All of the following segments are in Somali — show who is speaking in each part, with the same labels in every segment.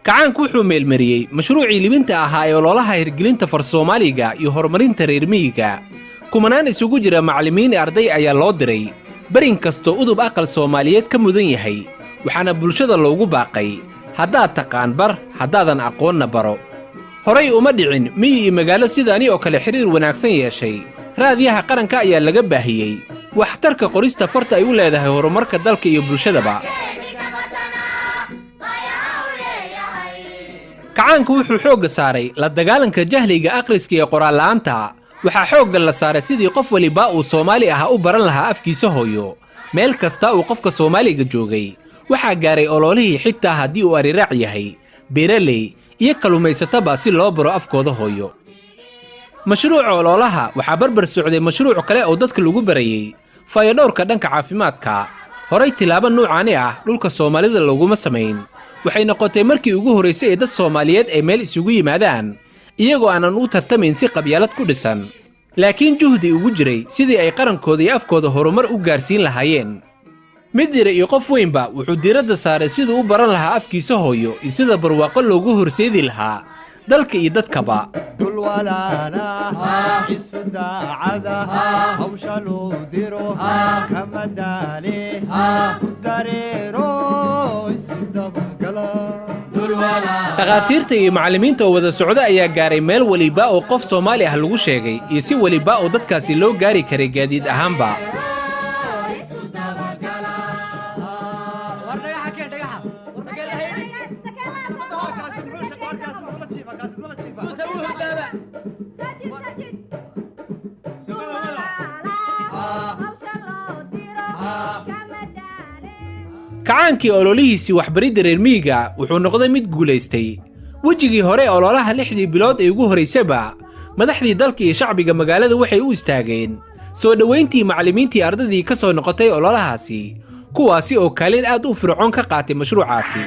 Speaker 1: Kacaanku wuxuu meelmariyey mashruucii libinta ahaa ee ololaha hirgelinta far Soomaaliga iyo horumarinta reer miyiga. Kumanaan isugu jira macallimiin iyo arday ayaa loo diray barin kastoo udub aqal Soomaaliyeed ka mudan yahay, waxaana bulshada loogu baaqay: haddaad taqaan bar, haddaadan aqoonna baro. Horay uma dhicin miyi iyo magaalo sidaani oo kale xiriir wanaagsan yeeshay. Raadiyaha qaranka ayaa laga baahiyey waxtarka qorista farta ay u leedahay horumarka dalka iyo bulshadaba. Kacaanku wuxuu xoogga saaray la dagaalanka jahliga akhriska iyo qoraal la'aanta. Waxaa xoogga la saaray sidii qof waliba uu Soomaali ahaa u baran lahaa afkiisa hooyo. Meel kasta uu qofka Soomaaliga joogay waxaa gaaray ololihii, xitaa haddii uu ariraac yahay, beeraley iyo kalluumaysataba, si loo baro afkooda hooyo. Mashruuca ololaha waxaa barbar socday mashruuc kale oo dadka lagu barayey fayadhowrka dhanka caafimaadka. Horay tilaabo nuucaani ah dhulka Soomaalida looguma samayn. Waxay noqotay markii ugu horraysay ee dad Soomaaliyeed ay meel isugu yimaadaan iyagoo aanan u tartamayn si qabyaalad ku dhisan, laakiin juhdi ugu jiray sidii ay qarankooda iyo afkooda horumar u gaarsiin lahaayeen. Mid yar iyo qof weynba wuxuu diiradda saaray siduu u baran lahaa afkiisa hooyo iyo sida barwaaqo loogu horseedi lahaa dalka iyo dadkaba.
Speaker 2: Dul walaala isu daacada, hawsha loo diro kama daale, ku dareero isu dabagala.
Speaker 1: Dhakhaatiirta iyo macallimiinta oo wada socda ayaa gaaray meel weliba oo qof Soomaali ah lagu sheegay, iyo si weliba oo dadkaasi loo gaari karay gaadiid ahaanba. Kacaankii ololihiisii waxbaridda reer miyiga wuxuu noqday mid guulaystay. Wejigii hore ee ololaha, 6dii bilood ee ugu horraysaba, madaxdii dalka iyo shacbiga magaalada waxay u istaageen soo dhowayntii macallimiintii ardaydii ka soo noqotay ololahaasi, kuwaasi oo kaalin aad u fircoon ka qaatay mashruucaasi.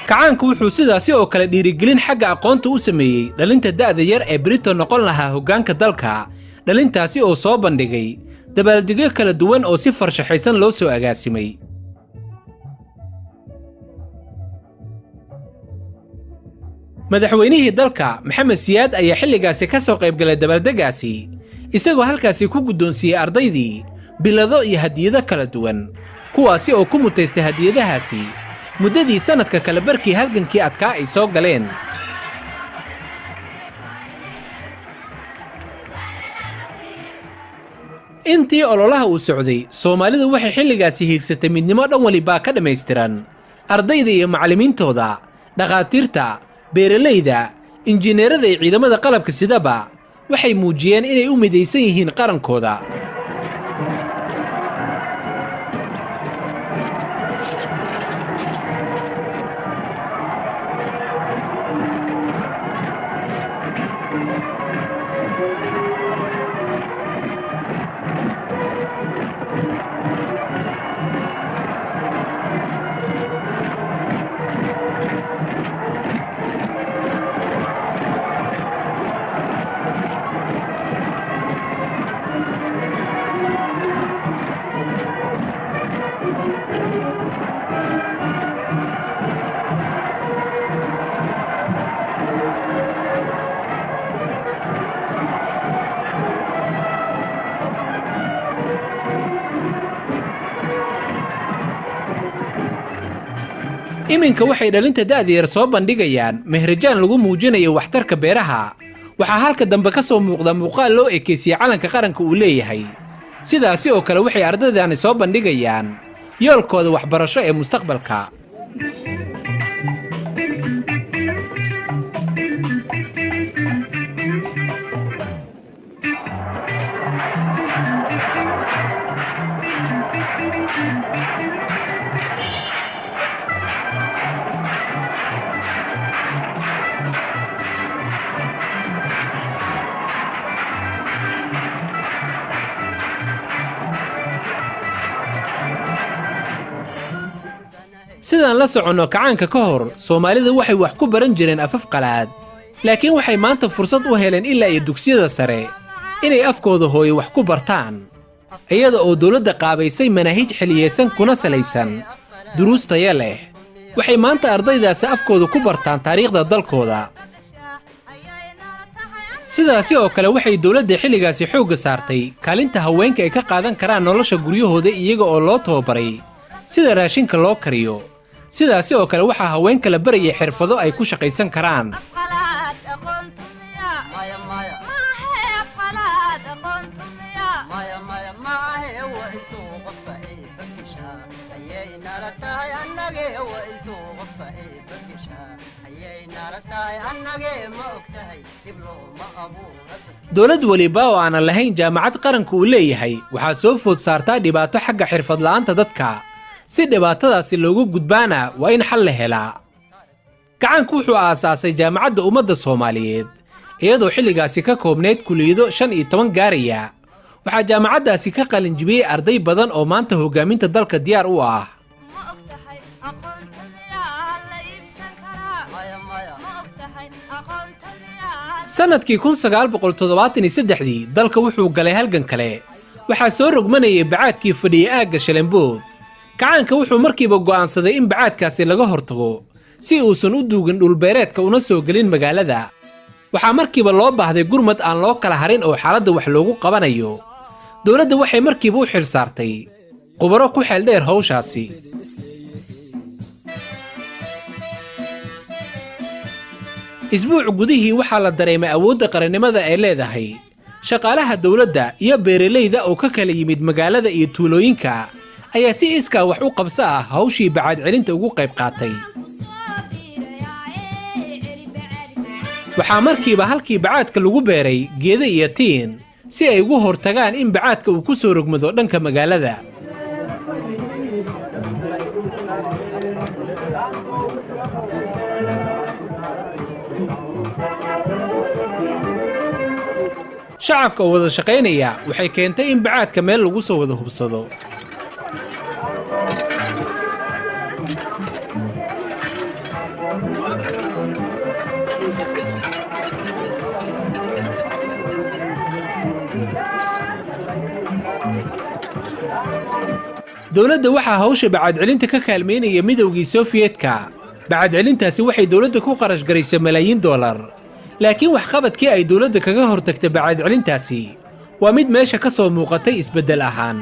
Speaker 1: Kacaanku wuxuu sidaasi oo kale dhiirigelin xagga aqoonta u sameeyey dhalinta da'da yar ee Brito noqon lahaa hoggaanka dalka, dhalintaasi oo soo bandhigay dabaaldegyo kala duwan oo si farshaxaysan loo soo agaasimay. Madaxweynihii dalka Maxamed Siyaad ayaa xilligaasi ka soo qaybgalay dabaaldegaasi, isagoo halkaasi ku guddoonsiiyey ardaydii bilado iyo hadiyado kala duwan, kuwaasi oo ku mutaystay hadiyadahaasi muddadii sannadka kale barkii halgankii adkaa ay soo galeen. Intii ololaha uu socday, Soomaalidu waxay xilligaasi hiigsatay midnimo dhan walibaa ka dhammaystiran. Ardayda iyo macallimiintooda, dhakhaatiirta, beeralayda, injineerada iyo ciidamada qalabka sidaba waxay muujiyeen inay u midaysan yihiin qarankooda. Iminka waxay dhalinta da'da yar soo bandhigayaan mehrajaan lagu muujinayo waxtarka beeraha. Waxaa halka dambe ka soo muuqda muuqaal loo ekeysiyey calanka qaranka uu leeyahay. Sidaasi oo kale waxay ardaydani soo bandhigayaan yoolkooda waxbarasho ee mustaqbalka. Sidaan la soconno, kacaanka ka hor Soomaalida waxay wax ku baran jireen afaf qalaad, laakiin waxay maanta fursad u heleen ilaa iyo dugsiyada sare inay afkooda hooyo wax ku bartaan, iyada oo dowladda qaabaysay manaahij xiliyeysan kuna salaysan duruus taya leh. Waxay maanta ardaydaasi afkooda ku bartaan taariikhda dalkooda. Sidaasi oo kale waxay dowladda xilligaasi xoogga saartay kaalinta haweenka ay ka qaadan karaan nolosha guryahooda, iyaga oo loo tababaray sida raashinka loo kariyo. Sidaasi oo kale waxaa haweenka la barayay xirfado ay ku shaqaysan karaan. Dowlad weliba oo aanan lahayn jaamacad qaranku uu leeyahay waxaa soo food saartaa dhibaato xagga xirfadla'aanta dadka. Si dhibaatadaasi loogu gudbaana waa in xal la helaa. Gacanku wuxuu aasaasay Jaamacadda Ummadda Soomaaliyeed, iyadoo xilligaasi ka koobnayd kuliyado 15 gaaraya. Waxaa jaamacaddaasi ka qalinjibiyey arday badan oo maanta hoggaaminta dalka diyaar u ah. Sannadkii 1973dii dalka wuxuu galay halgan kale. Waxaa soo rogmanayay bacaadkii fadhiyey aagga Shalembood. Kacaanka wuxuu markiiba go'aansaday in bacaadkaasi laga hortago si uusan u duugin dhulbeereedka una soo gelin magaalada. Waxaa markiiba loo baahday gurmad aan loo kala harin oo xaaladda wax loogu qabanayo. Dowladda waxay markiiba u xil saartay khubaro ku xeeldheer hawshaasi. Isbuuc gudihii waxaa la dareemay awoodda qarannimada ay leedahay. Shaqaalaha dowladda iyo beeralayda oo ka kala yimid magaalada iyo tuulooyinka ayaa si iskaa wax u qabso ah hawshii bacaad celinta ugu qayb qaatay. Waxaa markiiba halkii bacaadka lagu beeray geeda iyo tiin si ay ugu hortagaan in bacaadka uu ku soo rogmado dhanka magaalada. Shacabka oo wada shaqaynaya waxay keentay in bacaadka meel lagu soo wada hubsado. Dowladda waxaa hawsha bacaadcelinta ka kaalmeynaya Midowgii Sofiyeetka. Bacaadcelintaasi waxay dowladda ku qarash garaysay malaayiin dollar, laakiin waxqabadkii ay dowladda kaga hortagtay bacaadcelintaasi waa mid meesha ka soo muuqatay isbeddel ahaan.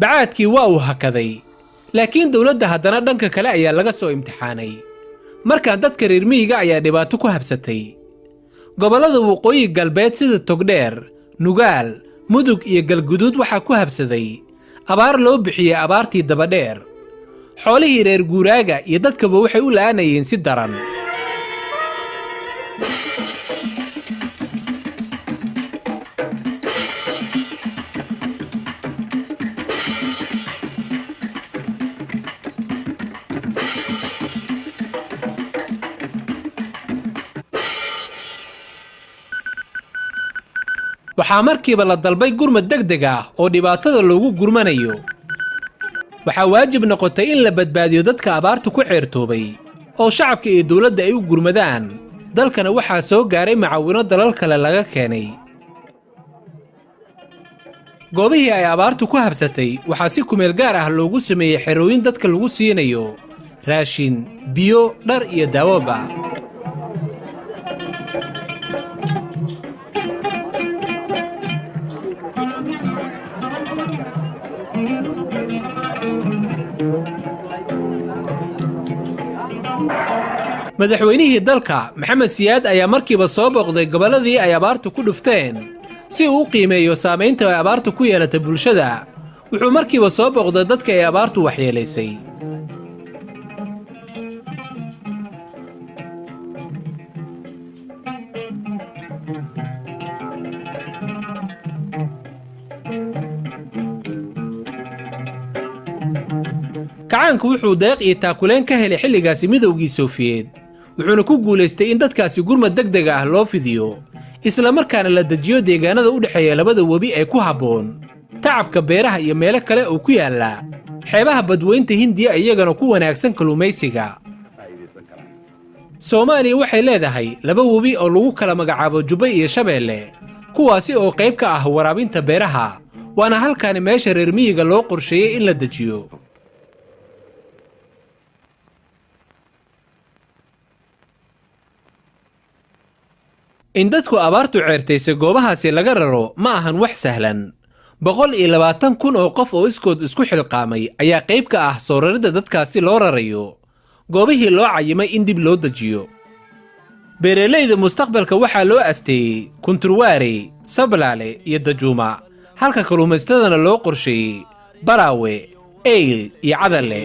Speaker 1: Bacaadkii waa uu hakaday, laakiin dowladda haddana dhanka kale ayaa laga soo imtixaanay. Markaan dadka reer miyiga ayaa dhibaato ku habsatay. Gobollada waqooyi galbeed sida Togdheer, Nugaal, Mudug iyo Galguduud waxaa ku habsaday abaar loo bixiyey abaartii dabadheer. Xoolihii reer guuraaga iyo dadkaba waxay u la'aanayeen si daran. Waxaa markiiba la dalbay gurmad degdeg ah oo dhibaatada loogu gurmanayo. Waxaa waajib noqotay in la badbaadiyo dadka abaartu ku ceertoobay oo shacabka iyo dowladda ay u gurmadaan. Dalkana waxaa soo gaaray macaawino dalal kale laga keenay. Goobihii ay abaartu ku habsatay waxaa si kumeel gaar ah loogu sameeyey xerooyin dadka lagu siinayo raashin, biyo, dhar iyo daawoba. Madaxweynihii dalka Maxamed Siyaad ayaa markiiba soo booqday gobolladii ay abaartu ku dhufteen si uu u qiimeeyo saamaynta ay abaartu ku yeelatay bulshada. Wuxuu markiiba soo booqday dadka ay abaartu waxyeelaysay. Kacaanku wuxuu deeq iyo taakuleen ka helay xilligaasi Midowgii Sofiyeed. Wuxuuna ku guulaystay in dadkaasi gurmad degdeg ah loo fidiyo, isla markaana la dejiyo deegaanada u dhexeeya labada webi ee ku habboon tacabka beeraha iyo meelo kale oo ku yaalla xeebaha badweynta Hindiya, iyagana ku wanaagsan kalluumaysiga. Soomaaliya waxay leedahay laba webi oo lagu kala magacaabo Jubba iyo Shabeelle, kuwaasi oo qayb ka ah waraabinta beeraha, waana halkaani meesha reer miyiga loo qorsheeyey in la dejiyo. In dadku abaartu ceertaysay goobahaasi laga raro ma ahan wax sahlan. 120,000 oo qof oo iskood isku xilqaamay ayaa qayb ka ah soo raridda dadkaasi loo rarayo goobihii loo cayimay in dib loo dejiyo. Beeralayda mustaqbalka waxaa loo asteeyey Kunturwaarey, Sablaale iyo Dajuuma, halka kalluumaystadana loo qorsheeyey Baraawe, Eyl iyo Cadalle.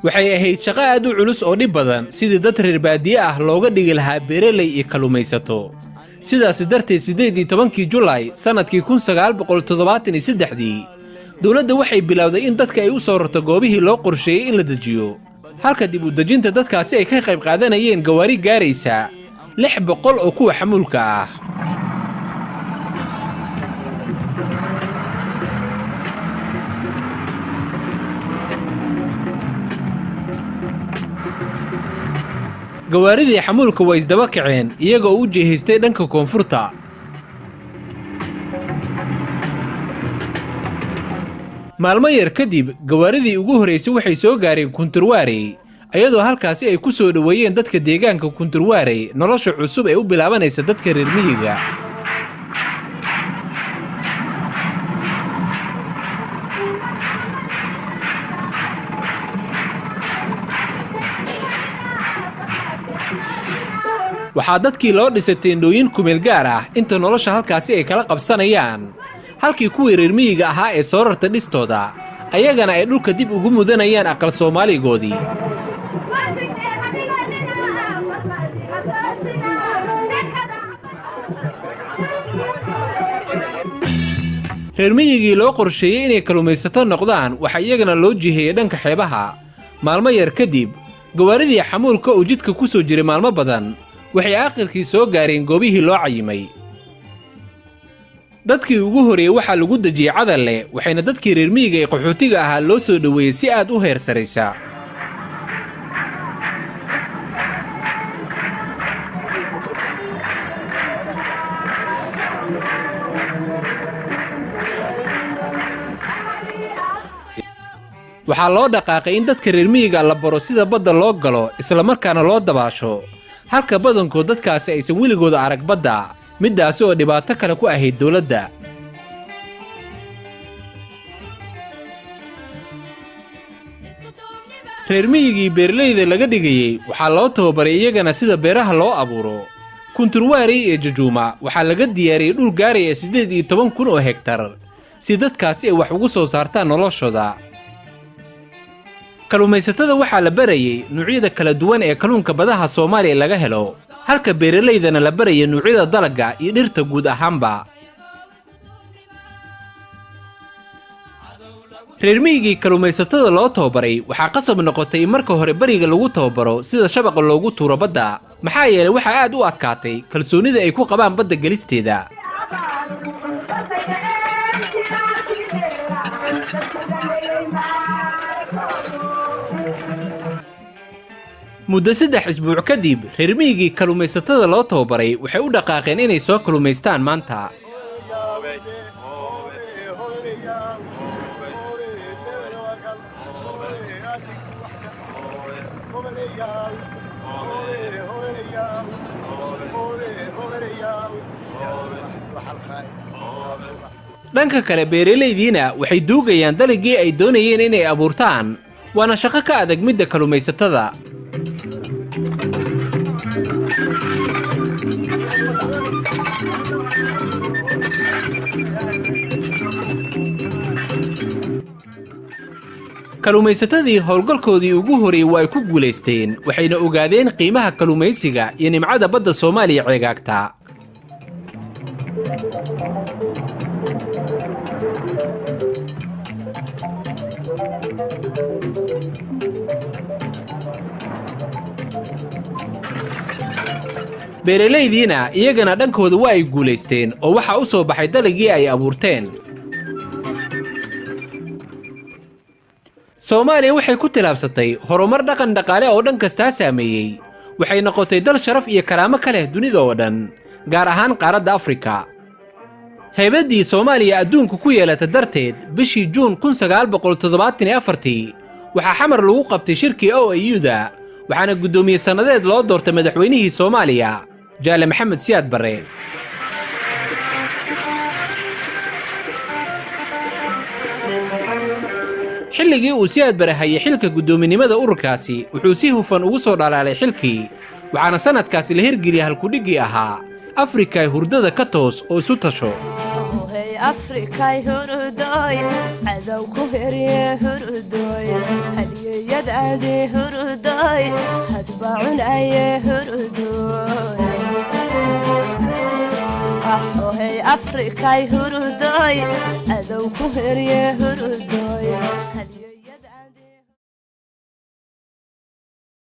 Speaker 1: Waxay ahayd shaqo aad u culus oo dhib badan sidii dad reer baadiye ah looga dhigi lahaa beeraley iyo kalluumaysato. Sidaasi darteed 18-kii Julaay sannadkii 1973-dii dowladda waxay bilowday in dadka ay u soo rarto goobihii loo qorsheeyey in la dejiyo, halka dib u dejinta dadkaasi ay ka qayb qaadanayeen gawaari gaaraysa 600 oo kuwa xamuulka ah. Gawaaridii xamuulka waa isdaba kaceen iyagoo u jihaystay dhanka koonfurta. Maalmo yar kadib gawaaridii ugu horraysay waxay soo gaareen Kunturwaarey, iyadoo halkaasi ay ku soo dhoweeyeen dadka deegaanka Kunturwaarey nolosha cusub ee u bilaabanaysa dadka reer miyiga. Waxaa dadkii loo dhisay teendhooyin kumeel gaar ah inta nolosha halkaasi ay kala qabsanayaan, halkii kuwii reer miyiga ahaa ee soo rarta dhistooda ayagana ay dhulka dib ugu mudanayaan aqal soomaaligoodii. Reer miyigii loo qorsheeyey inay kalluumaysato noqdaan waxaa iyagana loo jiheeyey dhanka xeebaha. Maalmo yar kadib gawaaridii xamuulka oo jidka ku soo jiray maalmo badan waxay aakhirkii soo gaareen goobihii loo cayimay. Dadkii ugu horreeyey waxaa lagu dejiyey Cadalle, waxayna dadkii reer miyiga ee qaxootiga ahaa loo soo dhoweeyey si aad u heer saraysa. Waxaa loo dhaqaaqay in dadka reer miyiga la baro sida badda loo galo islamarkaana loo dabaasho, halka badankood dadkaasi aysan weligooda arag badda, middaasi oo dhibaato kale ku ahayd dowladda. Reer miyigii beeralayda laga dhigayey waxaa loo tababaray iyagana sida beeraha loo abuuro. Kunturwaarey iyo Jajuuma waxaa laga diyaariyey dhul gaaraya 18,000 oo hegtar si dadkaasi ay wax ugu soo saartaan noloshooda. Kalluumaysatada waxaa la barayey nuucyada kala duwan ee kalluunka badaha Soomaaliya laga helo, halka beeralaydana la barayay nuucyada dalagga iyo dhirta guud ahaanba. Reer miyigii kalluumaysatada loo tababaray waxaa qasab noqotay in marka hore beriga lagu tababaro sida shabaqa loogu tuuro badda, maxaa yeelay waxaa aad u adkaatay kalsoonida ay ku qabaan badda gelisteeda. Muddo 3 isbuuc kadib reer miyigii kalluumaysatada loo tababaray waxay u dhaqaaqeen inay soo kalluumaystaan maanta. Dhanka kale beeralaydiina waxay duugayaan dalaggii ay doonayeen inay abuurtaan, waana shaqo ka adag midda kalluumaysatada. Kalluumaysatadii howlgalkoodii ugu horreeyey waa ay ku guulaysteen, waxayna ogaadeen qiimaha kalluumaysiga iyo nimcada badda Soomaaliya ceegaagta. Beeralaydiina iyagana dhankooda waa ay guulaysteen oo waxaa u soo baxay dalagii ay abuurteen. Soomaaliya waxay ku tillaabsatay horumar dhaqan dhaqaale oo dhan kastaa saameeyey. Waxay noqotay dal sharaf iyo karaamo ka leh dunida oo dhan, gaar ahaan qaaradda Afrika. Haybaddii Soomaaliya adduunku ku yeelata darteed, bishii Juun 1974 waxaa Xamar lagu qabtay shirkii OAU-da, waxaana guddoomiye sannadeed loo doortay madaxweynihii Soomaaliya, Jaale Maxamed Siyaad Barre. Xilligii uu Siyaad Barre hayay xilka guddoominimada ururkaasi, wuxuu si hufan ugu soo dhalaalay xilkii, waxaana sannadkaasi la hirgeliyay halkudhiggii ahaa "Afrikay hurdada ka toos oo isu tasho."
Speaker 3: Hey Afrikay hurudoy, cadow ku herye hurudoy, hadiyeyadaadi hurudoy, hadba cunaye hurudoy. Hey Afrikay hurudoy, cadow ku herye hurudoy.